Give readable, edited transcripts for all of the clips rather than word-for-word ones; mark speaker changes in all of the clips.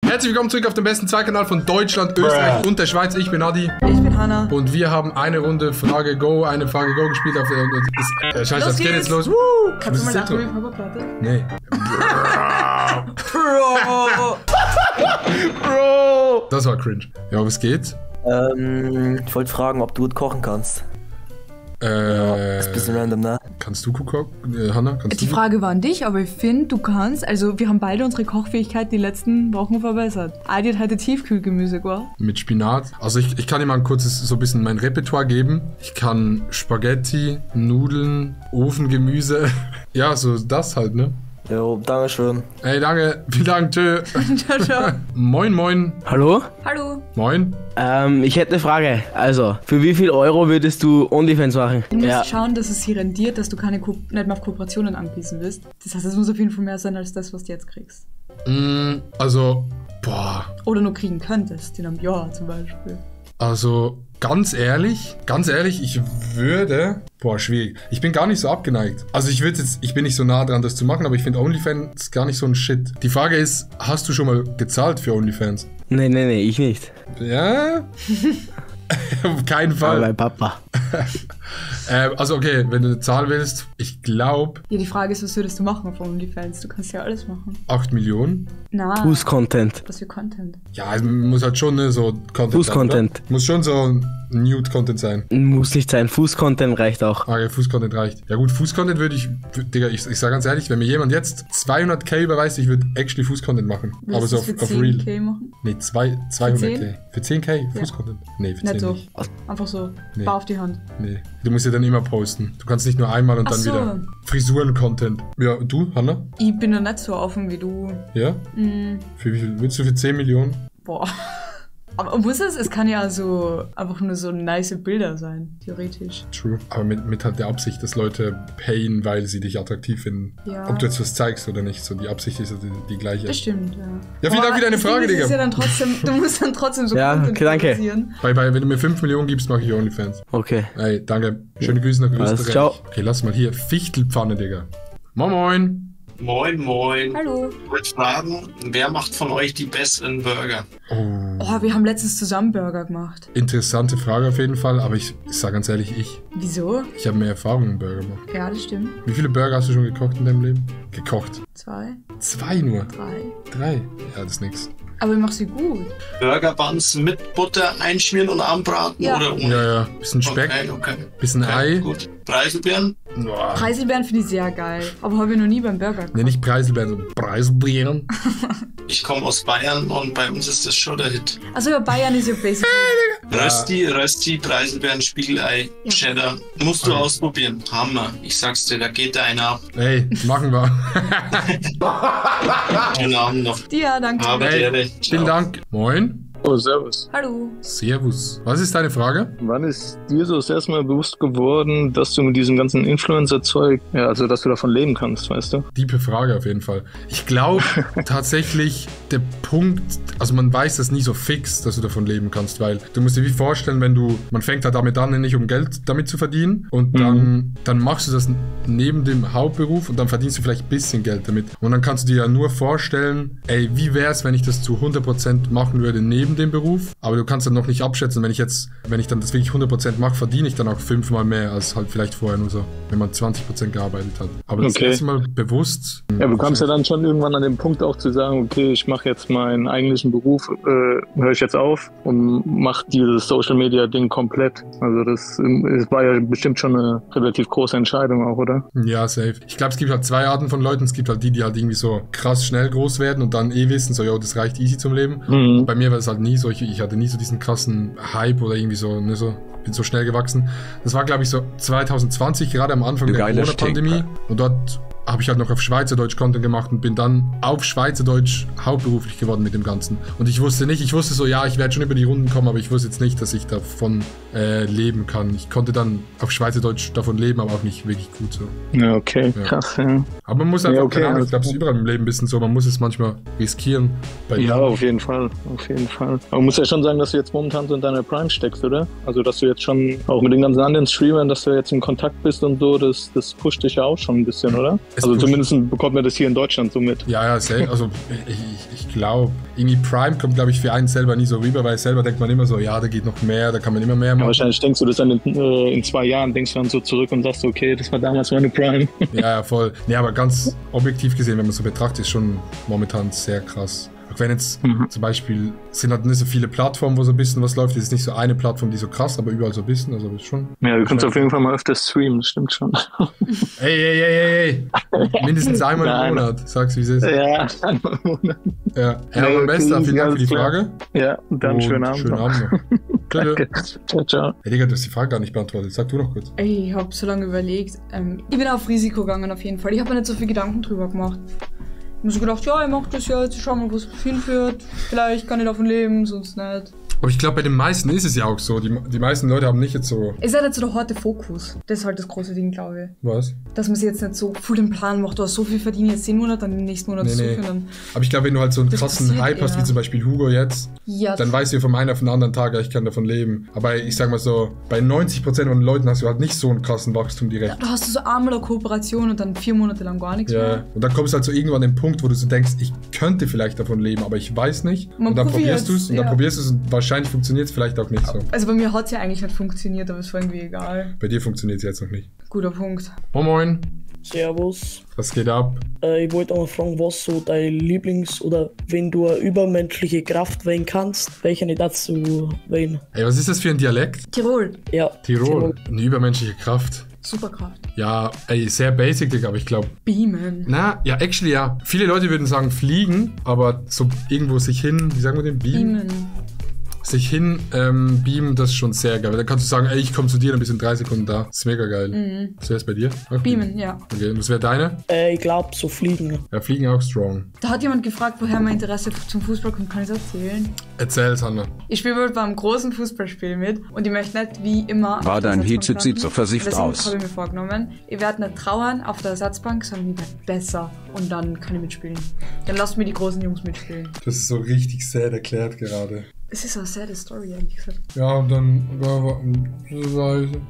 Speaker 1: Herzlich willkommen zurück auf dem besten Zweikanal von Deutschland, Österreich und der Schweiz. Ich bin Adi.
Speaker 2: Ich bin Hanna.
Speaker 1: Und wir haben eine Runde Frage Go gespielt. Scheiße, das geht jetzt los.
Speaker 2: Kannst du mal nach mir Papa-Platte?
Speaker 1: Nee.
Speaker 2: Bro!
Speaker 1: Das war cringe. Ja, was geht?
Speaker 3: Ich wollte fragen, ob du gut kochen kannst. Ja, ist ein bisschen random, ne?
Speaker 1: Kannst du kochen, Hanna?
Speaker 2: Die Frage war an dich, aber ich finde, du kannst. Also, wir haben beide unsere Kochfähigkeit die letzten Wochen verbessert. Adi hat heute Tiefkühlgemüse gemacht.
Speaker 1: Mit Spinat. Also, ich kann dir mal ein kurzes, so ein bisschen mein Repertoire geben. Ich kann Spaghetti, Nudeln, Ofengemüse. Ja, so das halt, ne?
Speaker 3: Jo, danke schön.
Speaker 1: Ey, danke. Vielen Dank. Tschö.
Speaker 2: Ciao, ciao.
Speaker 1: Moin, moin.
Speaker 4: Hallo?
Speaker 2: Hallo.
Speaker 1: Moin.
Speaker 4: Ich hätte eine Frage. Also, für wie viel Euro würdest du OnlyFans machen?
Speaker 2: Du musst schauen, dass es sich rendiert, dass du keine nicht mehr auf Kooperationen angewiesen bist. Das heißt, es muss auf jeden Fall mehr sein als das, was du jetzt kriegst.
Speaker 1: Also, boah.
Speaker 2: Oder nur kriegen könntest, in einem Jahr zum Beispiel.
Speaker 1: Also, ganz ehrlich, ich würde... Boah, schwierig. Ich bin gar nicht so abgeneigt. Also ich bin nicht so nah dran, das zu machen, aber ich finde OnlyFans gar nicht so ein Shit. Die Frage ist, hast du schon mal gezahlt für OnlyFans?
Speaker 4: Nee, ich nicht.
Speaker 1: Ja? Auf keinen Fall.
Speaker 4: Aber mein Papa.
Speaker 1: Also okay, wenn du eine Zahl willst, ich glaube...
Speaker 2: Ja, die Frage ist, was würdest du machen auf OnlyFans? Du kannst ja alles machen.
Speaker 1: 8 Millionen?
Speaker 2: Na.
Speaker 4: Fuß-Content.
Speaker 2: Was für Content?
Speaker 1: Ja, es muss halt schon so Content
Speaker 4: Fuß-Content.
Speaker 1: sein, muss schon so Nude-Content sein.
Speaker 4: Muss nicht sein. Fuß-Content reicht auch.
Speaker 1: Okay, Fuß-Content reicht. Ja gut, Fuß-Content würde ich... Digga, ich sag ganz ehrlich, wenn mir jemand jetzt 200k überweist, ich würde actually Fuß-Content machen.
Speaker 2: Willst
Speaker 1: aber so
Speaker 2: du
Speaker 1: auf
Speaker 2: für
Speaker 1: Real.
Speaker 2: 10k machen?
Speaker 1: Nee, 200k. Für 10k Fuß-Content? Nee, für 10
Speaker 2: Nicht so.
Speaker 1: nicht.
Speaker 2: Einfach so.
Speaker 1: Nee.
Speaker 2: Bar auf die Hand.
Speaker 1: Nee, du musst ja dann immer posten. Du kannst nicht nur einmal und
Speaker 2: Ach
Speaker 1: dann
Speaker 2: so.
Speaker 1: wieder Frisuren-Content. Ja, du, Hanna?
Speaker 2: Ich bin noch nicht so offen wie du.
Speaker 1: Ja? Für wie viel? Willst du für 10 Millionen?
Speaker 2: Boah. Aber muss es? Es kann ja so einfach nur so nice Bilder sein, theoretisch.
Speaker 1: True. Aber mit halt der Absicht, dass Leute payen, weil sie dich attraktiv finden.
Speaker 2: Ja.
Speaker 1: Ob du jetzt was zeigst oder nicht. So, die Absicht ist ja die gleiche.
Speaker 2: Das stimmt, ja.
Speaker 1: Ja, vielen Dank für deine Frage, Digga.
Speaker 2: Ist ja dann trotzdem, du musst dann trotzdem so
Speaker 4: Ja,
Speaker 2: Content
Speaker 4: okay, danke.
Speaker 2: produzieren.
Speaker 1: Wenn du mir 5 Millionen gibst, mache ich OnlyFans.
Speaker 4: Okay.
Speaker 1: Ey, danke. Schöne Grüße nach
Speaker 4: Alles,
Speaker 1: Österreich.
Speaker 4: ciao.
Speaker 1: Okay, lass mal hier. Fichtelpfanne, Digga. Moin, moin.
Speaker 5: Moin, moin.
Speaker 2: Hallo.
Speaker 5: Ich wollte fragen, wer macht von euch die besseren Burger?
Speaker 2: Oh, wir haben letztens zusammen Burger gemacht.
Speaker 1: Interessante Frage auf jeden Fall, aber ich sag ganz ehrlich,
Speaker 2: Wieso?
Speaker 1: ich habe mehr Erfahrung im Burger gemacht.
Speaker 2: Ja, das stimmt.
Speaker 1: Wie viele Burger hast du schon gekocht in deinem Leben? Gekocht.
Speaker 2: 2,
Speaker 1: 2 nur.
Speaker 2: 3.
Speaker 1: 3. Ja, das ist nix.
Speaker 2: Aber ich mach sie gut.
Speaker 5: Burger Buns mit Butter einschmieren und anbraten
Speaker 2: Ja.
Speaker 5: oder ohne?
Speaker 1: Ja. Bisschen Speck,
Speaker 5: Okay.
Speaker 1: bisschen Ei.
Speaker 5: Gut. Preiselbeeren?
Speaker 1: Boah.
Speaker 2: Preiselbeeren finde ich sehr geil. Aber habe ich noch nie beim Burger gemacht.
Speaker 1: Nee, nicht Preiselbeeren, sondern Preiselbeeren.
Speaker 5: Ich komme aus Bayern und bei uns ist das schon der Hit.
Speaker 2: Also ja, Bayern ist ja basic.
Speaker 5: Rösti, Preiselbeeren, Spiegelei,
Speaker 2: Ja.
Speaker 5: Cheddar. Musst du ausprobieren. Hammer. Ich sag's dir, da geht der eine ab.
Speaker 1: Ey, machen wir.
Speaker 5: Schönen Abend noch.
Speaker 2: Ja, danke.
Speaker 5: Aber
Speaker 1: Ey,
Speaker 5: Ehre.
Speaker 1: vielen Dank. Moin.
Speaker 6: Oh, servus.
Speaker 2: Hallo.
Speaker 1: Servus. Was ist deine Frage?
Speaker 6: Wann ist dir so das erste Mal bewusst geworden, dass du mit diesem ganzen Influencer-Zeug, ja, also dass du davon leben kannst, weißt du?
Speaker 1: Diepe Frage auf jeden Fall. Ich glaube tatsächlich, der Punkt, also man weiß das nie so fix, dass du davon leben kannst, weil du musst dir wie vorstellen, man fängt halt damit an, nicht um Geld damit zu verdienen und dann machst du das neben dem Hauptberuf und dann verdienst du vielleicht ein bisschen Geld damit. Und dann kannst du dir ja nur vorstellen, ey, wie wäre es, wenn ich das zu 100% machen würde neben dem Beruf? Aber du kannst dann noch nicht abschätzen, wenn ich dann das wirklich 100% mache, verdiene ich dann auch 5-mal mehr als halt vielleicht vorher nur so, wenn man 20% gearbeitet hat. Aber das erste Mal bewusst.
Speaker 6: Ja, du kommst ja dann schon irgendwann an den Punkt auch zu sagen, okay, ich mache jetzt meinen eigentlichen Beruf, höre ich jetzt auf und mache dieses Social-Media-Ding komplett. Also das war ja bestimmt schon eine relativ große Entscheidung auch, oder?
Speaker 1: Ja, safe. Ich glaube, es gibt halt 2 Arten von Leuten. Es gibt halt die halt irgendwie so krass schnell groß werden und dann wissen, so, yo, das reicht easy zum Leben. Bei mir war es halt nie so, ich hatte nie so diesen krassen Hype oder irgendwie so, ne, so, bin so schnell gewachsen. Das war, glaube ich, so 2020, gerade am Anfang der Corona-Pandemie. Und dort habe ich halt noch auf Schweizerdeutsch Content gemacht und bin dann auf Schweizerdeutsch hauptberuflich geworden mit dem Ganzen. Und ich wusste so, ja, ich werde schon über die Runden kommen, aber ich wusste jetzt nicht, dass ich davon leben kann. Ich konnte dann auf Schweizerdeutsch davon leben, aber auch nicht wirklich gut so.
Speaker 6: Ja, okay,
Speaker 1: Ja.
Speaker 6: krass, ja.
Speaker 1: Aber man muss einfach,
Speaker 6: Ja, okay,
Speaker 1: keine Ahnung, ich glaube, es ist überall im Leben ein bisschen so, man muss es manchmal riskieren.
Speaker 6: Ja, auf jeden Fall, auf jeden Fall. Aber man muss ja schon sagen, dass du jetzt momentan so in deiner Prime steckst, oder? Also, dass du jetzt schon, auch mit den ganzen anderen Streamern, dass du jetzt in Kontakt bist und so, das pusht dich ja auch schon ein bisschen, oder? Also zumindest bekommt man das hier in Deutschland so mit.
Speaker 1: Ja, also ich glaube, irgendwie Prime kommt, glaube ich, für einen selber nie so rüber, weil selber denkt man immer so, ja, da geht noch mehr, da kann man immer mehr machen.
Speaker 6: Ja, wahrscheinlich denkst du das dann in 2 Jahren, denkst du dann so zurück und sagst, okay, das war damals meine Prime.
Speaker 1: Ja, voll. Nee, aber ganz objektiv gesehen, wenn man so betrachtet, ist schon momentan sehr krass. Auch wenn jetzt zum Beispiel sind halt nicht so viele Plattformen, wo so ein bisschen was läuft. Es ist nicht so eine Plattform, die so krass, aber überall so ein bisschen. Also ist schon.
Speaker 6: Ja, du kannst auf jeden Fall mal öfter streamen, das stimmt schon.
Speaker 1: Ey. Mindestens einmal im Monat, sag's wie es ist.
Speaker 6: Ja, einmal im Monat.
Speaker 1: Ja, Herr Mester, vielen Dank für die Frage.
Speaker 6: Ja, und dann schönen Abend.
Speaker 1: Schönen Abend noch.
Speaker 6: Danke. Ciao.
Speaker 1: Hey Digga, du hast die Frage gar nicht beantwortet. Sag du noch kurz.
Speaker 2: Ich habe so lange überlegt. Ich bin auf Risiko gegangen auf jeden Fall. Ich habe mir nicht so viel Gedanken drüber gemacht. Ich habe so gedacht, ja, ich mach das jetzt, schau mal, wo es hinführt. Vielleicht kann ich davon leben, sonst nicht.
Speaker 1: Aber ich glaube, bei den meisten ist es ja auch so. Die meisten Leute haben nicht jetzt so...
Speaker 2: Es ist halt nicht so der harte Fokus. Das ist halt das große Ding, glaube ich.
Speaker 1: Was?
Speaker 2: Dass man sich jetzt nicht so voll den Plan macht, du hast so viel verdient jetzt 10 Monate, dann den nächsten Monat so viel.
Speaker 1: Aber ich glaube, wenn du halt so einen krassen Hype hast, wie zum Beispiel Hugo jetzt, dann weißt du ja vom einen auf den anderen Tag, ja, ich kann davon leben. Aber ich sag mal so, bei 90% von den Leuten hast du halt nicht so einen krassen Wachstum direkt.
Speaker 2: Da hast du so einmal eine Kooperation und dann 4 Monate lang gar nichts mehr.
Speaker 1: Und dann kommst du halt so irgendwann an den Punkt, wo du so denkst, ich könnte vielleicht davon leben, aber ich weiß nicht. Und dann probierst du es und wahrscheinlich funktioniert es vielleicht auch nicht so.
Speaker 2: Also bei mir hat es ja eigentlich nicht funktioniert, aber es war irgendwie egal.
Speaker 1: Bei dir funktioniert es jetzt noch nicht.
Speaker 2: Guter Punkt.
Speaker 1: Moin.
Speaker 7: Servus.
Speaker 1: Was geht ab?
Speaker 7: Ich wollte mal fragen, was so dein Lieblings- oder wenn du eine übermenschliche Kraft wählen kannst, welche nicht dazu wählen?
Speaker 1: Ey, was ist das für ein Dialekt?
Speaker 2: Tirol.
Speaker 7: Ja.
Speaker 1: Tirol. Eine übermenschliche Kraft.
Speaker 2: Superkraft.
Speaker 1: Ja, ey, sehr basic, Digga, aber ich glaube...
Speaker 2: Beamen.
Speaker 1: Na, ja, actually, ja. Viele Leute würden sagen fliegen, aber so irgendwo sich hin, wie sagen wir den? Beamen. Sich hin beamen, das ist schon sehr geil. Dann kannst du sagen, ey, ich komme zu dir, dann bist du in 3 Sekunden da. Das ist mega geil. Was wäre es bei dir?
Speaker 2: Auch beamen, ja.
Speaker 1: Okay, und was wäre deine?
Speaker 7: Ich glaube, so fliegen.
Speaker 1: Ja, fliegen auch strong.
Speaker 2: Da hat jemand gefragt, woher mein Interesse zum Fußball kommt. Kann ich es erzählen?
Speaker 1: Erzähl's, Hanna. Ich
Speaker 2: spiele wohl beim großen Fußballspiel mit und ich möchte nicht wie immer...
Speaker 8: War dein Headset sieht so versifft aus.
Speaker 2: Das habe ich mir vorgenommen. Ich werde nicht trauern auf der Ersatzbank, sondern ich werde besser und dann kann ich mitspielen. Dann lasst mir die großen Jungs mitspielen.
Speaker 1: Das ist so richtig sad erklärt gerade.
Speaker 2: Es ist eine sad Story, ehrlich gesagt.
Speaker 1: Ja, und dann...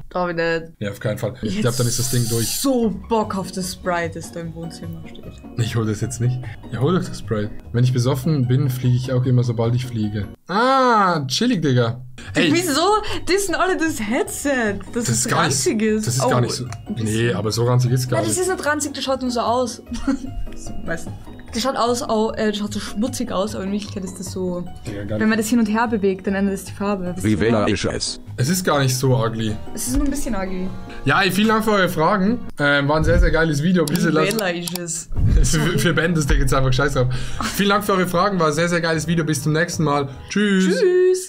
Speaker 2: Darf ich nicht.
Speaker 1: Ja, auf keinen Fall. Ich glaube, dann ist das Ding durch.
Speaker 2: So Bock auf das Sprite, das da im Wohnzimmer steht.
Speaker 1: Ich hole das jetzt nicht. Ja, hol doch das Sprite. Wenn ich besoffen bin, fliege ich auch immer, sobald ich fliege. Ah, chillig, Digga.
Speaker 2: Ey. Wieso? Das sind alle das Headset. Das ist ranzig ist.
Speaker 1: Das ist gar nicht so... Nee, aber so ranzig ist gar nicht.
Speaker 2: Das ist nicht ranzig, das schaut nur so aus. Weißt du? Das schaut so schmutzig aus, aber in Wirklichkeit ist das so... Ja, wenn man das hin und her bewegt, dann ändert es die Farbe.
Speaker 8: Wie wählerisch es.
Speaker 1: Es ist gar nicht so ugly.
Speaker 2: Es ist nur ein bisschen ugly.
Speaker 1: Ja, ey, vielen Dank für eure Fragen. War ein sehr, sehr geiles Video. Bitte lasst... Wir beenden das Ding jetzt einfach scheiß drauf. Vielen Dank für eure Fragen. War ein sehr, sehr geiles Video. Bis zum nächsten Mal. Tschüss.
Speaker 2: Tschüss.